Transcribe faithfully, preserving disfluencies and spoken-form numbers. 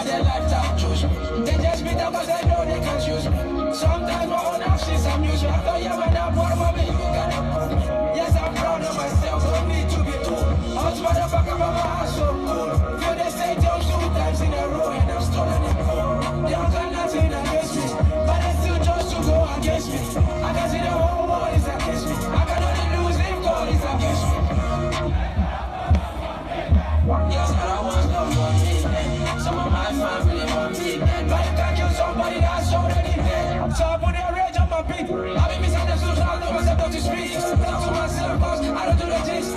Their lifetime choose me. They just beat up 'cause they know they can't use me. Sometimes my own actions amuse me. I thought you were not proud of me. You gotta prove me. Yes, I'm proud of myself. Don't need to be told. Hot motherfucker, my heart so cool. Feel the same jump two times in a row and I'm still in the cold. They don't got nothing against me, but they still chose to go against me. I can see the whole world is against me. I can only lose if God is against me. Yes, I don't want no more hate. Some of my family want me dead. But if I kill somebody that's already dead, so I put a rage on my people. I be misunderstood, so I know myself not to speak. Talk to myself, 'cause I don't do the things.